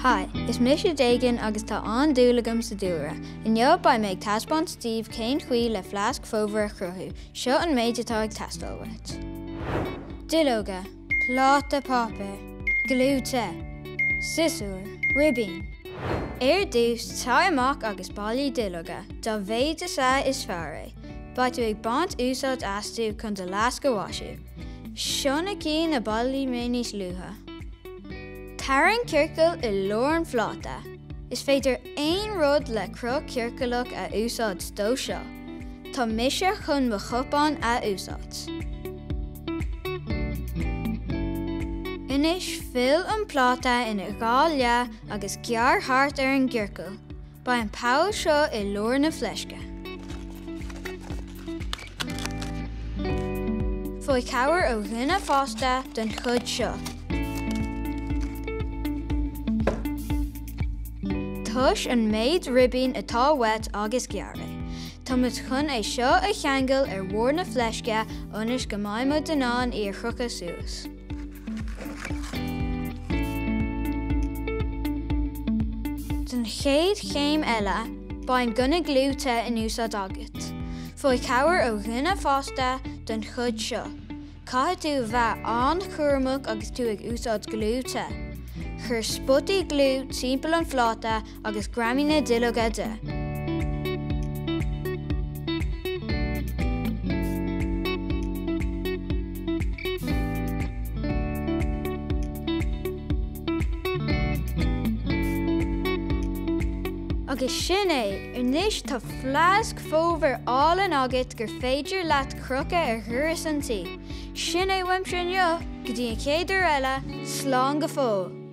Hi, is mise Dagan agus tá an-dúil agam sa dúlra. Inniu beidh mé ag taispeáint daoibh cén chaoi le fleasc fómhair a chruthú. Seo an méid atá ag teastáil uait. Duilleoga, pláta páipéir, gliú te, siosúr, ribín. Ar dtús, téigh amach agus bailigh duilleoga, dá mhéid is ea is fearr é. Beidh tú ag baint úsáid astu chun do fhleasc a mhaisiú. Seo na cinn a bhailigh mé níos luaithe. Tarraing ciorcal i lár an phláta. Is féidir aon rud le cruth ciorclach a úsáid dó seo. Tá mise chun mo chupán a úsáid. Anois fill an pláta ina dhá leath agus gearr thart ar an gciorcal. Beidh an poll seo i lár na fleisce. Faigh cabhair ó dhuine fásta don chuid seo. Tomhais an méid ribín atá uait agus gearr é. Tá muid chun é seo a cheangal ar bharr na fleisce ionas go mbeidh muid in ann í a chrochadh suas. Don chéad chéim eile, beidh an gunna gliú te in úsáid agat. Faigh cabhair ó dhuine fásta don chuid seo. Caithfidh tú a bheith an-chúramach agus tú ag úsáid gliú te. Cuir spotaí gliú timpeall an phláta agus greamaigh na duilleoga de. Agus sin é! Anois tá fleasc fómhair álainn agat gur féidir leat crochadh ar dhoras an tí. Sin é uaimse inniu! Go dtí an chéad uair eile, slán go fóill!